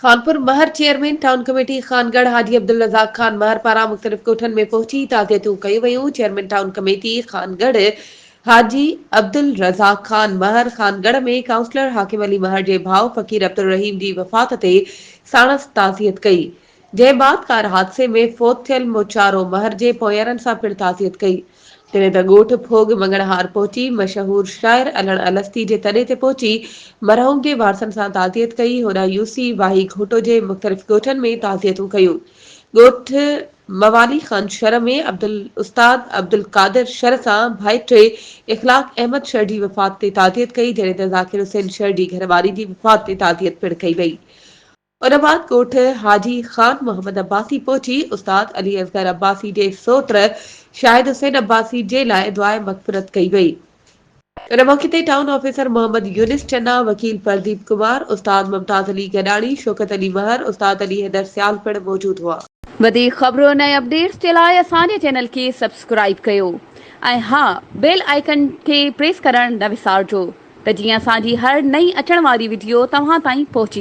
Khanpur Mahar chairman town committee Khangarh Haji Abdul Razzaq Khan Mahar پاران مختلف ڳوٺن ۾ پهچي تعزيتون ڪيون ويون، chairman town committee Khangarh Haji Abdul Razzaq Khan Mahar Khangarh ۾ councillor Hakim Ali Mahar جي ڀاء فقير عبدالرحيم جي وفات تي ساڻس تعزيت ڪئي. جنهن بعد ڪار حادثي ۾ فوت ٿيل موچارو مهر جي پوئيارن سان پڻ تعزيت ڪئي. جڏهن ته ڳوٺ ڦوڳ مڱڻهار پهچي مشهور شاعر علڻ الستي جي تڏي تي پهچي مرحوم جي وارثن سان تعزيت ڪئي. هوڏانهن يوسي واهي گهوٽو جي مختلف ڳوٺن ۾ تعزيتون ڪيون. ڳوٺ موالي خان شھر ۾ استاد عبدالقادر شھر سان ڀائٽي اخلاق احمد شھر جي وفات تي تعزيت ڪئي. جڏهن ته ذاڪر حسين شھر جي گهرواري جي وفات تي تعزيت پڻ ڪئي وئي. ان بعد ڳوٺ حاجي خان محمد عباسي پهچي استاد علي اصغر عباسي جي سوٽ شاهد حسين عباسي جي لاء دعاء مغفرت ڪئي وئي. ان موقعي تي ٽائون آفيسر محمد يونس چنا، وڪيل پرديپ ڪمار، استاد ممتاز علي گڏاڻي، شوڪت علي مهر، استاد علي حيدر سيال پڻ موجود هئا. وڌيڪ خبرن ۽ اپڊيٽس جي لاء اسان جي چينل کي سبسڪرائيب ڪيو ۽ ها بيل آئيڪن کي پريس ڪرڻ نه وسارجو. ته جيئن اسان جي هر نئين اچڻ واري وڊيو توهان تائين پهچي.